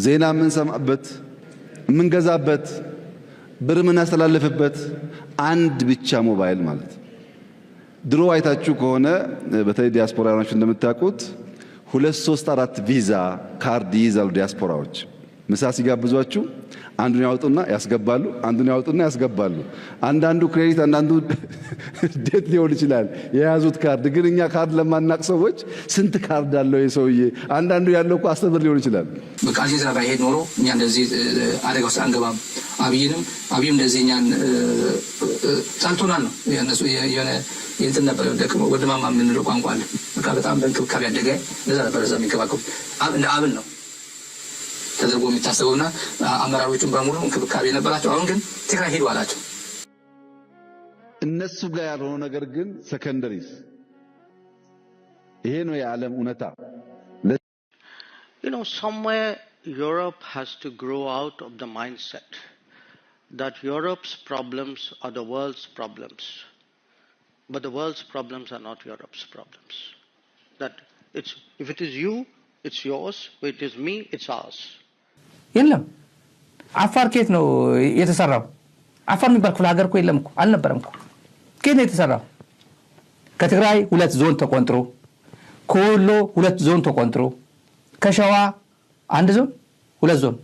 ዜና የምንሰማበት፣ የምንገዛበት፣ ብር የምናስተላልፍበት አንድ ብቻ ሞባይል ማለት። ድሮ አይታችሁ ከሆነ፣ በተለይ ዲያስፖራዎች እንደምታውቁት፣ ሁለት፣ ሶስት፣ አራት ቪዛ ካርድ ይይዛሉ ዲያስፖራዎች። ምሳ ሲጋብዟችሁ አንዱን ያወጡና ያስገባሉ፣ አንዱን ያወጡና ያስገባሉ። አንዳንዱ credit፣ አንዳንዱ debit ሊሆን ይችላል የያዙት ካርድ። ግን እኛ ካርድ ለማናቅ ሰዎች ስንት ካርድ አለው የሰውዬ? አንዳንዱ ያለው እኮ 10 ብር ሊሆን ይችላል። በቃ አልጀዚራ ባይሄድ ኖሮ እኛ እንደዚህ አደጋ ውስጥ አንገባም። አብይም እንደዚህ እኛን ጠልቶናል ነው እነሱ የሆነ እንትን ነበር፣ ወንድማማ የምንለው ቋንቋ አለ። በቃ በጣም በእንክብካቤ ያደገ እንደዛ ነበር። እዛ የሚንከባከቡት እንደ አብን ነው ተደርጎ የሚታሰበው እና አመራሮቹን በሙሉ እንክብካቤ ነበራቸው። አሁን ግን ትግራይ ሂዱ አላቸው። እነሱ ጋር ያልሆነው ነገር ግን secondaries ይሄ ነው የዓለም እውነታ። Somewhere Europe has to grow out of the mindset that Europe's problems are the world's problems. But the world's problems are not Europe's problems. That it's, if it is you, it's yours. If it is me, it's ours. የለም። አፋር ከየት ነው የተሰራው? አፋር የሚባል ክፍለ ሀገር እኮ የለም እኮ፣ አልነበረም እኮ። ከየት ነው የተሰራው? ከትግራይ ሁለት ዞን ተቆንጥሮ፣ ከወሎ ሁለት ዞን ተቆንጥሮ፣ ከሸዋ አንድ ዞን፣ ሁለት ዞን፣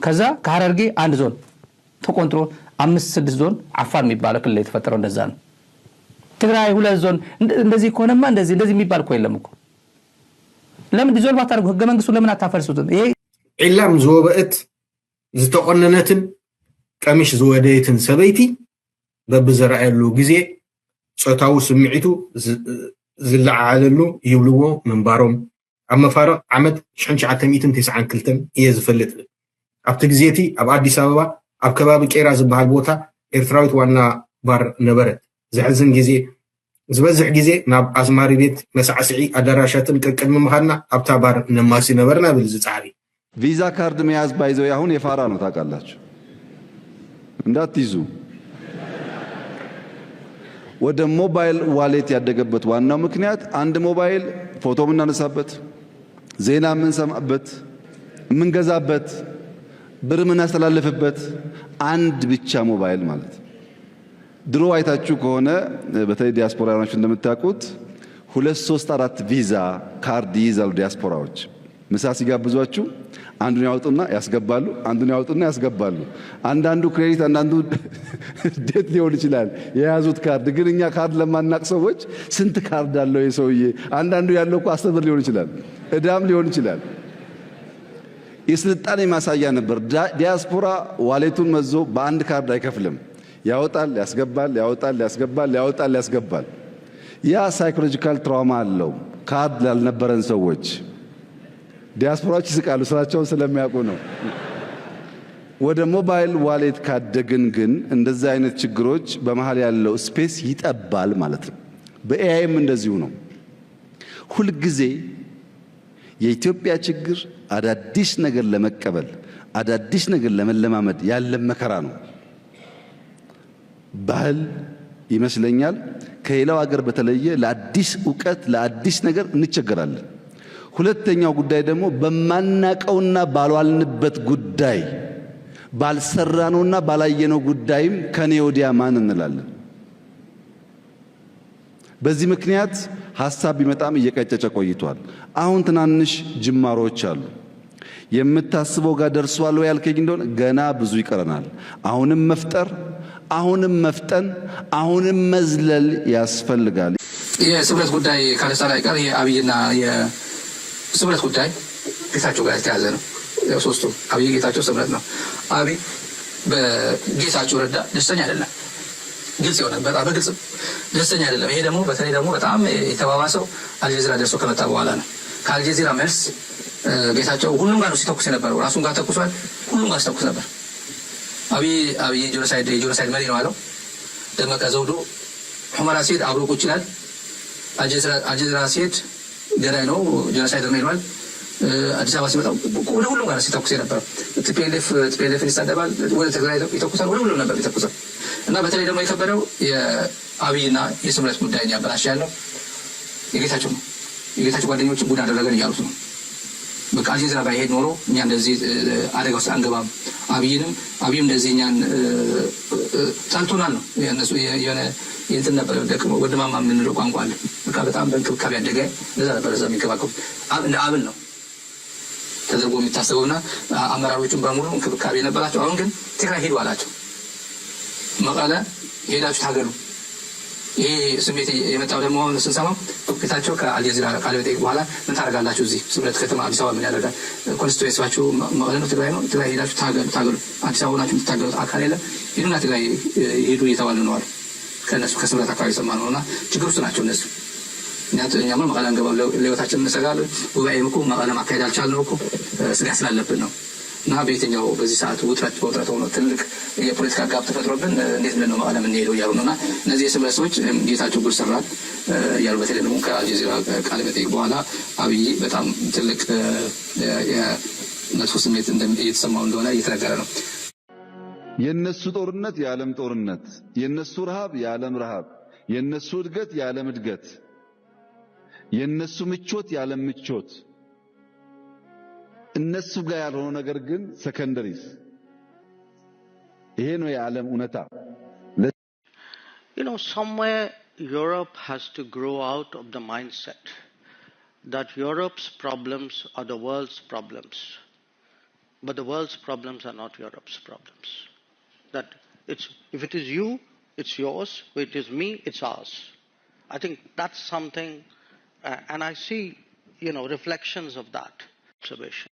ከዛ ከሀረርጌ አንድ ዞን ተቆንጥሮ አምስት ስድስት ዞን አፋር የሚባለው ክልል የተፈጠረው እንደዛ ነው። ትግራይ ሁለት ዞን እንደዚህ ከሆነማ እንደዚህ እንደዚህ የሚባል እኮ የለም እኮ። ለምን dissolve አታደርጉ? ህገ መንግስቱ ለምን አታፈርሱትም? ይሄ ዒላም ዝወበአት ዝተቆነነትን ቀሚሽ ዝወደየትን ሰበይቲ በብዝረኣየሉ ግዜ ፆታዊ ስምዒቱ ዝለዓለሉ ይብልዎ ምንባሮም ኣብ መፋርቅ ዓመት 1992 እየ ዝፈልጥ። ኣብቲ ግዜ እቲ ኣብ ኣዲስ ኣበባ ኣብ ከባቢ ቄራ ዝበሃል ቦታ ኤርትራዊት ዋና ባር ነበረት። ዘሕዝን ግዜ ዝበዝሕ ግዜ ናብ ኣዝማሪ ቤት፣ መሳዕስዒ ኣዳራሻትን ቅድሚ ምኻድና ኣብታ ባር ነማሲ ነበርና ብል ዝፃዕሪ። ቪዛ ካርድ መያዝ by the way አሁን የፋራ ነው፣ ታውቃላችሁ። እንዳትይዙ። ወደ mobile wallet ያደገበት ዋናው ምክንያት አንድ ሞባይል ፎቶ የምናነሳበት፣ ዜና የምንሰማበት፣ የምንገዛበት፣ ብር የምናስተላልፍበት አንድ ብቻ ሞባይል ማለት። ድሮ አይታችሁ ከሆነ፣ በተለይ ዲያስፖራዎች እንደምታውቁት፣ ሁለት፣ ሶስት፣ አራት ቪዛ ካርድ ይይዛሉ ዲያስፖራዎች። ምሳ ሲጋብዟችሁ አንዱን ያወጡና ያስገባሉ፣ አንዱን ያወጡና ያስገባሉ። አንዳንዱ credit፣ አንዳንዱ debit ሊሆን ይችላል የያዙት ካርድ። ግን እኛ ካርድ ለማናቅ ሰዎች ስንት ካርድ አለው የሰውዬ? አንዳንዱ ያለው እኮ 10 ብር ሊሆን ይችላል፣ እዳም ሊሆን ይችላል። የስልጣኔ ማሳያ ነበር። ዲያስፖራ wallet ኡን መዞ በአንድ ካርድ አይከፍልም። ያወጣል፣ ያስገባል፣ ያወጣል፣ ያስገባል፣ ያወጣል፣ ያስገባል። ያ psychological trauma አለው ካርድ ላልነበረን ሰዎች። ዲያስፖራዎች ይስቃሉ፣ ስራቸውን ስለሚያውቁ ነው። ወደ mobile wallet ካደግን ግን እንደዚህ አይነት ችግሮች በመሀል ያለው space ይጠባል ማለት ነው። በ AI ም እንደዚሁ ነው። ሁልጊዜ የኢትዮጵያ ችግር አዳዲስ ነገር ለመቀበል፣ አዳዲስ ነገር ለመለማመድ ያለን መከራ ነው። ባህል ይመስለኛል፣ ከሌላው ሀገር በተለየ ለአዲስ እውቀት፣ ለአዲስ ነገር እንቸገራለን። ሁለተኛው ጉዳይ ደግሞ በማናቀውና ባልዋልንበት ጉዳይ፣ ባልሰራነውና ባላየነው ጉዳይም ከኔ ወዲያ ማን እንላለን። በዚህ ምክንያት ሀሳብ ቢመጣም እየቀጨጨ ቆይቷል። አሁን ትናንሽ ጅማሮዎች አሉ። የምታስበው ጋር ደርሷል ወይ ያልከኝ እንደሆነ ገና ብዙ ይቀረናል። አሁንም መፍጠር፣ አሁንም መፍጠን፣ አሁንም መዝለል ያስፈልጋል። የስምረት ጉዳይ ካነሳን አይቀር የአብይና የስምረት ጉዳይ ጌታቸው ጋር የተያዘ ነው። ያው ሶስቱ አብይ፣ ጌታቸው፣ ስምረት ነው። አብይ በጌታቸው ረዳ ደስተኛ አይደለም። ግልጽ የሆነ በጣም በግልጽ ደስተኛ አይደለም። ይሄ ደግሞ በተለይ ደግሞ በጣም የተባባሰው አልጀዚራ ደርሶ ከመጣ በኋላ ነው። ከአልጀዚራ መልስ ጌታቸው ሁሉም ጋር ነው ሲተኩስ የነበረው። ራሱን ጋር ተኩሷል። ሁሉም ጋር ሲተኩስ ነበር። አብይ የ genocide መሪ ነው አለው። ደመቀ ዘውዱ ሁመራ ሲሄድ አብሮ ቁጭ ይላል። አልጀዚራ ሲሄድ ገዳይ ነው፣ genocide ነው ይለዋል። አዲስ አበባ ሲመጣ ወደ ሁሉም ጋር ሲተኩስ የነበረው TPLF ን ይሳደባል፣ ወደ ትግራይ ይተኩሳል፣ ወደ ሁሉም ነበር ይተኩሳል። እና በተለይ ደግሞ የከበደው የአብይና የስምረት ጉዳይ ያበላሽ ያለው የጌታቸው ነው። የጌታቸው ጓደኞችን ጉድ አደረገን እያሉት ነው። በቃ አልጀዚራ ባይሄድ ኖሮ እኛ እንደዚህ አደጋ ውስጥ አንገባም። አብይንም አብይም እንደዚህ እኛን ጠልቶናል ነው እነሱ። የሆነ እንትን ነበር፣ ወንድማማ የምንለው ቋንቋ አለ። በቃ በጣም በእንክብካቤ ያደገ እንደዛ ነበር። እዛ የሚንከባከቡት እንደ አብን ነው ተደርጎ የሚታሰበውና አመራሮቹን በሙሉ እንክብካቤ ነበራቸው። አሁን ግን ትግራይ ሄዱ አላቸው። መቀለ ሄዳችሁ ታገሉ። ይሄ ስሜት የመጣው ደግሞ አሁን ስንሰማው ጌታቸው ከአልጀዚራ ቃለ መጠይቅ በኋላ ምን ታደርጋላችሁ እዚህ ስምረት ከተማ አዲስ አበባ ምን ያደርጋል? Constituency ያችሁ መቀለ ነው፣ ትግራይ ነው። ትግራይ ሄዳችሁ ታገሉ ታገሉ። አዲስ አበባ ሆናችሁ የምትታገሉት አካል የለም። ሄዱና ትግራይ ሄዱ እየተባሉ ነው አሉ። ከእነሱ ከስምረት አካባቢ የሰማ ነው እና ችግር ውስጥ ናቸው እነሱ። እኛማ መቀለ አንገባም፣ ለህይወታችን እንሰጋለን። ጉባኤም እኮ መቀለ ማካሄድ አልቻልነው እኮ ስጋት ስላለብን ነው። እና በየትኛው በዚህ ሰዓት ውጥረት በውጥረት ሆኖ ትልቅ የፖለቲካ gap ተፈጥሮብን እንዴት ብለን ነው መቀለ የምንሄደው እያሉ ነው። እና እነዚህ የስምረት ሰዎች ጌታቸው ጉድ ሰራን እያሉ በተለይ ደግሞ ከአልጀዚራ ቃለ መጠይቅ በኋላ አብይ በጣም ትልቅ መጥፎ ስሜት እየተሰማው እንደሆነ እየተነገረ ነው። የነሱ ጦርነት የዓለም ጦርነት፣ የነሱ ረሃብ የዓለም ረሃብ፣ የነሱ እድገት የዓለም እድገት፣ የነሱ ምቾት የዓለም ምቾት፣ እነሱ ጋር ያልሆነው ነገር ግን secondaries። ይሄ ነው የዓለም እውነታ። Somewhere Europe has to grow out of the mindset that Europe's problems are the world's problems. But the world's problems are not Europe's problems. That it's, if it is you, it's yours. If it is me, it's ours. I think that's something, and I see reflections of that observation.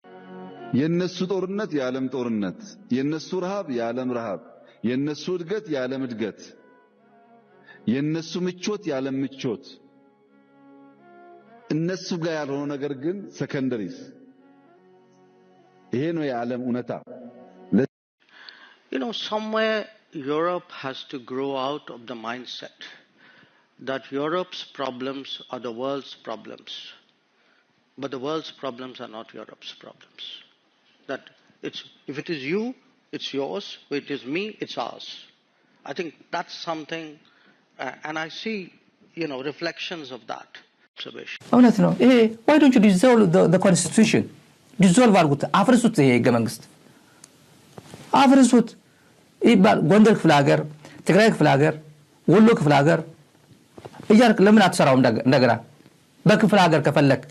የነሱ ጦርነት የዓለም ጦርነት፣ የነሱ ረሃብ የዓለም ረሃብ፣ የነሱ እድገት የዓለም እድገት፣ የነሱ ምቾት የዓለም ምቾት፣ እነሱ ጋር ያልሆነው ነገር ግን secondaries። ይሄ ነው የዓለም እውነታ። Somewhere Europe has to grow out of the mindset that Europe's problems are the world's problems. But the world's problems are not Europe's problems. That it's, if it is you, it's yours. If it is me, it's ours. I think that's something, and I see reflections of that observation. እውነት ነው። ይሄ why don't you dissolve the constitution? Dissolve አድርጉት፣ አፍርሱት። ይሄ ህገ መንግስት አፍርሱት ይባል። ጎንደር ክፍለ ሀገር፣ ትግራይ ክፍለ ሀገር፣ ወሎ ክፍለ ሀገር እያልክ ለምን አትሰራውም? እንደገና በክፍለ ሀገር ከፈለክ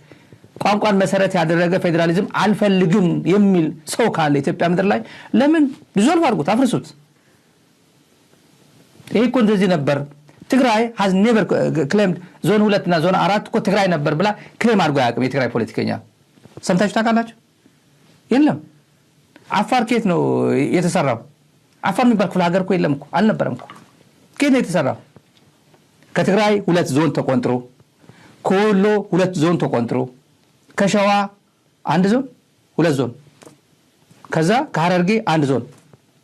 ቋንቋን መሰረት ያደረገ ፌዴራሊዝም አልፈልግም የሚል ሰው ካለ ኢትዮጵያ ምድር ላይ ለምን dissolve አድርጉት፣ አፍርሱት። ይሄ እኮ እንደዚህ ነበር። ትግራይ has never claimed ዞን 2 እና ዞን 4 እኮ ትግራይ ነበር ብላ claim አድርጎ አያውቅም። የትግራይ ፖለቲከኛ ሰምታችሁ ታውቃላችሁ? የለም። አፋር ከየት ነው የተሰራው? አፋር የሚባል ክፍለ ሀገር እኮ የለም እኮ፣ አልነበረም እኮ። ከየት ነው የተሰራው? ከትግራይ ሁለት ዞን ተቆንጥሮ፣ ከወሎ ሁለት ዞን ተቆንጥሮ፣ ከሸዋ አንድ ዞን ሁለት ዞን፣ ከዛ ከሀረርጌ አንድ ዞን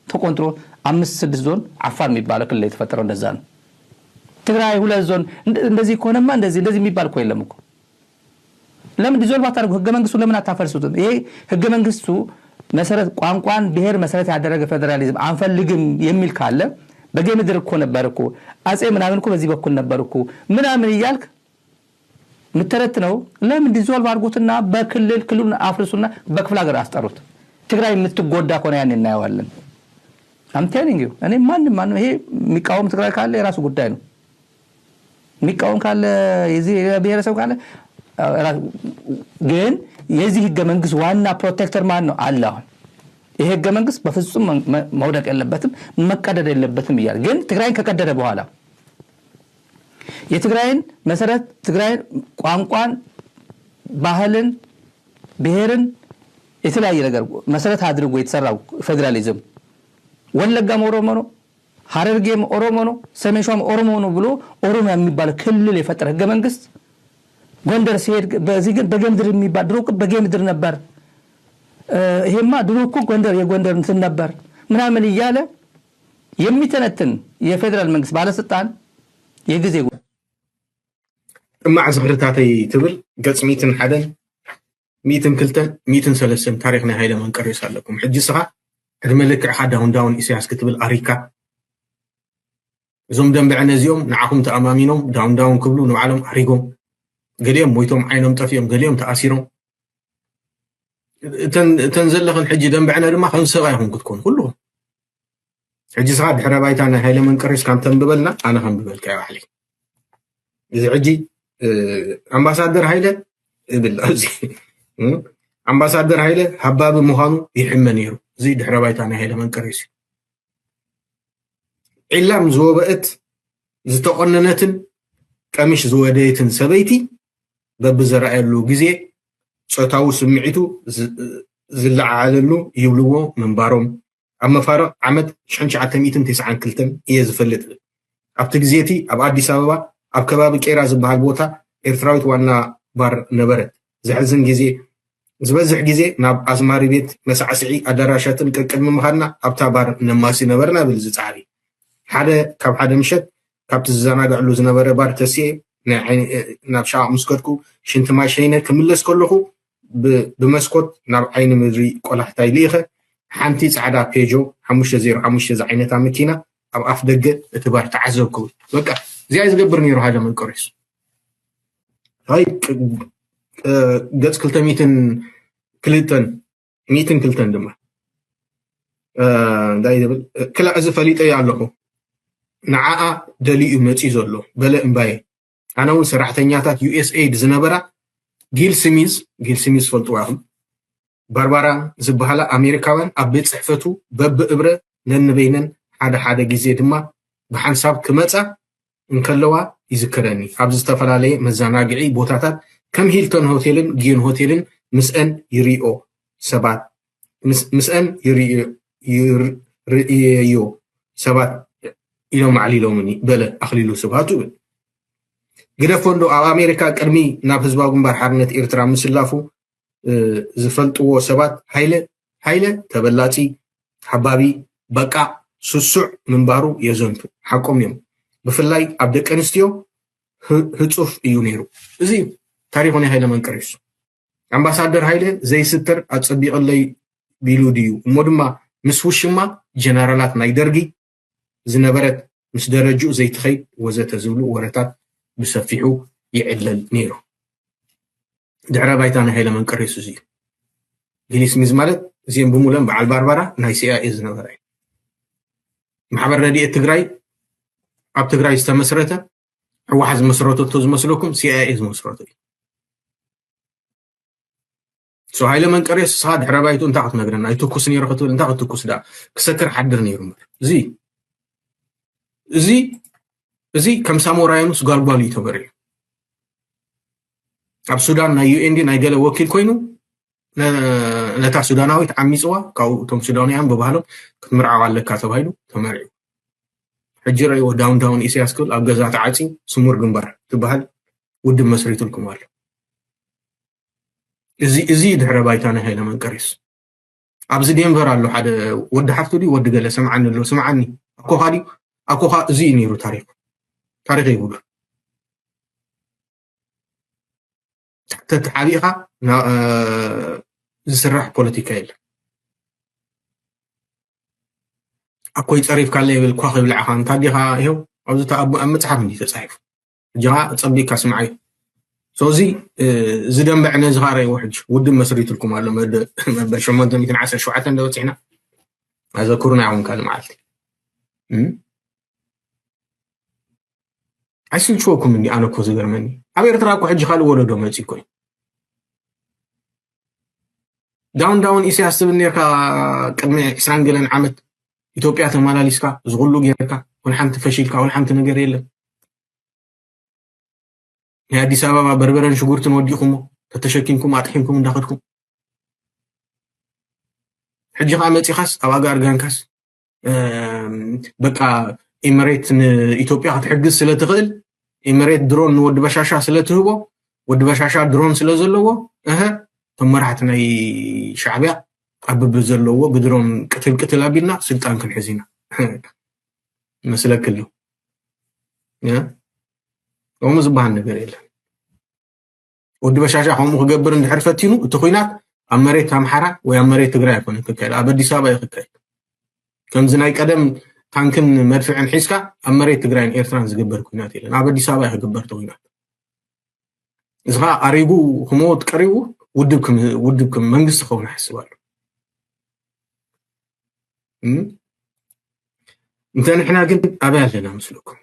ተቆንጥሮ አምስት ስድስት ዞን አፋር የሚባለው ክልል የተፈጠረው እንደዛ ነው። ትግራይ ሁለት ዞን እንደዚህ ከሆነማ እንደዚህ እንደዚህ የሚባል እኮ የለም እኮ። ለምን dissolve አታደርጉ? ህገ መንግስቱ ለምን አታፈርሱትም? ይሄ ህገ መንግስቱ መሰረት ቋንቋን ብሔር መሰረት ያደረገ ፌዴራሊዝም አንፈልግም የሚል ካለ በጌ ምድር እኮ ነበር እኮ፣ አጼ ምናምን እኮ በዚህ በኩል ነበር እኮ ምናምን እያልክ ምተረት ነው። ለምን dissolve አድርጉትና በክልል ክልሉን አፍርሱና በክፍለ ሀገር አስጠሩት። ትግራይ የምትጎዳ ከሆነ ያን እናየዋለን። I'm telling you፣ እኔ ማንም ማንም ይሄ የሚቃወም ትግራይ ካለ የራሱ ጉዳይ ነው። የሚቃወም ካለ የዚህ ብሔረሰብ ካለ ግን የዚህ ህገ መንግስት ዋና protector ማን ነው? አለ። አሁን ይሄ ህገ መንግስት በፍጹም መውደቅ የለበትም፣ መቀደድ የለበትም እያለ ግን ትግራይን ከቀደደ በኋላ የትግራይን መሰረት ትግራይን ቋንቋን፣ ባህልን፣ ብሔርን የተለያየ ነገር መሰረት አድርጎ የተሰራው ፌዴራሊዝም ወለጋም ኦሮሞ ነው፣ ሀረርጌም ኦሮሞ ነው፣ ሰሜን ሸዋም ኦሮሞ ነው ብሎ ኦሮሚያ የሚባል ክልል የፈጠረ ህገ መንግስት ጎንደር ሲሄድ በዚህ ግን በጌምድር የሚባል ድሮ እኮ በጌምድር ነበር፣ ይሄማ ድሮ እኮ ጎንደር የጎንደር እንትን ነበር ምናምን እያለ የሚተነትን የፌዴራል መንግስት ባለስልጣን የጊዜ ጥማዕ ዝኽርታተይ ትብል ገጽ 101፣ 102፣ 103 ታሪክ ናይ ሃይለ መንቀርዮስ ኣለኩም። ሕጂ ስኻ ዕድመ ልክዕካ down down ኢሳያስ ክትብል ኣሪካ። እዞም ደንብዐ ነዚኦም ንዓኹም ተኣማሚኖም down down ክብሉ ንባዕሎም ኣሪጎም፣ ገሊኦም ሞይቶም ዓይኖም ጠፊኦም፣ ገሊኦም ተኣሲሮም። እተን ዘለኽን ሕጂ ደንብዕና ድማ ከም ሰብኣይ ኢኹም ክትኮኑ ኩልኹም ሕጂ ስኻ ድሕረ ባይታ ናይ ሃይለ መንቀሪስ ካብ ተንብበልና ኣነ ከንብበልካ ይባሕሊ እዚ ሕጂ ኣምባሳደር ሃይለ እብል ኣብዚ ኣምባሳደር ሃይለ ሃባቢ ምዃኑ ይሕመ ነይሩ እዚ ድሕረ ባይታ ናይ ሃይለ መንቀሪስ እዩ ዒላም ዝወበአት ዝተቆነነትን ቀሚሽ ዝወደየትን ሰበይቲ በብዘረኣየሉ ግዜ ፆታዊ ስምዒቱ ዝለዓለሉ ይብልዎ ምንባሮም ኣብ መፋርቕ ዓመት 1992 እየ ዝፈልጥ ኣብቲ ግዜ እቲ ኣብ ኣዲስ ኣበባ ኣብ ከባቢ ቄራ ዝበሃል ቦታ ኤርትራዊት ዋና ባር ነበረት ዘሕዝን ግዜ ዝበዝሕ ግዜ ናብ ኣዝማሪ ቤት መሳዕስዒ ኣዳራሻትን ቅድሚ ምኻድና ኣብታ ባር ነማሲ ነበርና ብል ዝፃዕሪ ሓደ ካብ ሓደ ምሸት ካብቲ ዝዘናግዐሉ ዝነበረ ባር ተሲኤ ናብ ሸቓቕ ምስ ከድኩ ሽንቲ ማይ ሸይነ ክምለስ ከለኹ ብመስኮት ናብ ዓይኒ ምድሪ ቆላሕታይ ልኢኸ ሓንቲ ፃዕዳ ፔጆ 505 ዝዓይነታ መኪና ኣብ ኣፍ ደገ እቲ ባር ተዓዘብኩ በቃ እዚኣ ዝገብር ነይሩ ሃይለ መንቀሪስ ሃይ ገጽ 202 ድማ እንታይ ዝብል ክላ እዚ ፈሊጠ ኣለኹ ንዓኣ ደሊኡ መፂ ዘሎ በለ እምባየ ኣነ እውን ሰራሕተኛታት ዩኤስኤድ ዝነበራ ጊል ስሚዝ ፈልጥዋ ኢኹም ባርባራ ዝበሃላ ኣሜሪካውያን ኣብ ቤት ፅሕፈቱ በብእብረ ነንበይነን ሓደ ሓደ ግዜ ድማ ብሓንሳብ ክመፃ እንከለዋ ይዝክረኒ ኣብ ዝተፈላለየ መዘናግዒ ቦታታት ከም ሂልቶን ሆቴልን ጊዮን ሆቴልን ምስአን ይሪኦ ሰባት ምስአን ይርእዮ ሰባት ኢሎም ኣዕሊሎምኒ በለ ኣኽሊሉ ስብሃቱ ይብል ግደፎ እንዶ ኣብ ኣሜሪካ ቅድሚ ናብ ህዝባዊ ግንባር ሓርነት ኤርትራ ምስላፉ ዝፈልጥዎ ሰባት ሃይለ ተበላፂ ሓባቢ በቃ ስሱዕ ምንባሩ የዘንቱ ሓቆም እዮም ብፍላይ ኣብ ደቂ ኣንስትዮ ህፁፍ እዩ ነይሩ እዚ ታሪኹ ናይ ሃይለ መንቀሪስ ኣምባሳደር ሃይለ ዘይስተር ኣፀቢቐለይ ቢሉ ድዩ እሞ ድማ ምስ ውሽማ ጀነራላት ናይ ደርጊ ዝነበረት ምስ ደረጅኡ ዘይትኸይድ ወዘተ ዝብሉ ወረታት ብሰፊሑ ይዕለል ነይሩ ድሕረ ባይታ ናይ ሃይለ መንቀሪስ እዚ እዩ ጊሊ ስሚዝ ማለት እዚኦም ብሙሉኦም በዓል ባርባራ ናይ ሲአይኤ ዝነበረ እዩ ማሕበር ረድኤት ትግራይ ኣብ ትግራይ ዝተመስረተ ሕወሓት ዝመስረተቶ ዝመስለኩም ሲአይኤ ዝመስረቶ እዩ ሃይለ መንቀሪስ ስኻ ድሕረ ባይቱ እንታይ ክትነግረና ኣይትኩስ ነይሩ ክትብል እንታይ ክትኩስ ዳ ክሰክር ሓድር ነይሩ እምበር እዚ እዚ ከም ሳሞራ ዩኑስ ጓልጓል እዩ ተበሪዑ ኣብ ሱዳን ናይ ዩኤንዲ ናይ ገለ ወኪል ኮይኑ ነታ ሱዳናዊት ዓሚፅዋ ካብኡ እቶም ሱዳናውያን ብባህሎም ክትምርዓው ኣለካ ተባሂሉ ተመሪዑ ሕጂ ረእይዎ down down ኢሳያስ ክብል ኣብ ገዛ ተዓፂ ስሙር ግንባር ትበሃል ውድብ መስሪቱልኩም ኣሎ እዚ ድሕረ ባይታ ናይ ሃይለ መንቀሪስ ኣብዚ ዴንቨር ኣሎ ሓደ ወዲ ሓፍቱ ድዩ ወዲ ገለ ሰምዓኒ ኣሎ ስምዓኒ ኣኮኻ ድዩ ኣኮኻ እዚ እዩ ነይሩ ታሪኩ ታሪክ ይብሉ ተተሓቢእኻ ዝስራሕ ፖለቲካ የለን ኣኮይ ፀሪፍካ ይብል ኳ ክብልዓኻ እንታይ ዲኻ ይኸው ኣብዚ ኣብ መፅሓፍ እንዲ ተፃሒፉ ሕጂ ኸ ፀቢቕካ ስምዓዩ እዚ ዝደንበዕ ነዚ ኸ ረእይዎ ሕጂ ውድብ መስሪትልኩም ኣሎ መበል 817 እንደበፂሕና ኣዘክሩና ይኹም ካልእ መዓልቲ ኣይስልችወኩም እኒ ኣነ እኮ ዝገርመኒ ኣብ ኤርትራ እኮ ሕጂ ካልእ ወለዶ መፂ እኮ እዩ down down ኢሳያስ ትብል ነርካ ቅድሚ 20 ገለን ዓመት ኢትዮጵያ ተመላሊስካ እዚ ኩሉ ጌርካ ወላ ሓንቲ ፈሺልካ ወላ ሓንቲ ነገር የለን ናይ ኣዲስ ኣበባ በርበረን ሽጉርትን ወዲኹሞ ተተሸኪምኩም ኣጥሒንኩም እንዳኸድኩም ሕጂ ከዓ መፂኻስ ኣብ ኣጋ ኣርጋንካስ በቃ ኤምሬት ንኢትዮጵያ ክትሕግዝ ስለትኽእል ኤምሬት ድሮን ንወዲ በሻሻ ስለትህቦ ወዲ በሻሻ ድሮን ስለ ዘለዎ እቶም መራሕቲ ናይ ሻዕብያ ኣብ ዘለዎ ብድሮን ቅትል ቅትል ኣቢልና ስልጣን ክንሕዝ ኢና መስለክሉ ከምኡ ዝበሃል ነገር የለን ወዲ በሻሻ ከምኡ ክገብር እንድሕር ፈቲኑ እቲ ኩናት ኣብ መሬት ኣምሓራ ወይ ኣብ መሬት ትግራይ ኣይኮነን ክካየድ ኣብ ኣዲስ ኣበባ እዩ ክካየድ ከምዚ ናይ ቀደም ታንክን መድፍዕን ሒዝካ ኣብ መሬት ትግራይን ኤርትራን ዝግበር ኩናት የለን ኣብ ኣዲስ ኣበባ እዩ ክግበር እቲ ኩናት እዚ ከዓ ኣሪጉ ክመውት ቀሪቡ ውድብ ከም መንግስቲ ክኸውን ይሓስብ ኣሎ። እንተ ንሕና ግን ኣበይ ኣለና ምስለኩም?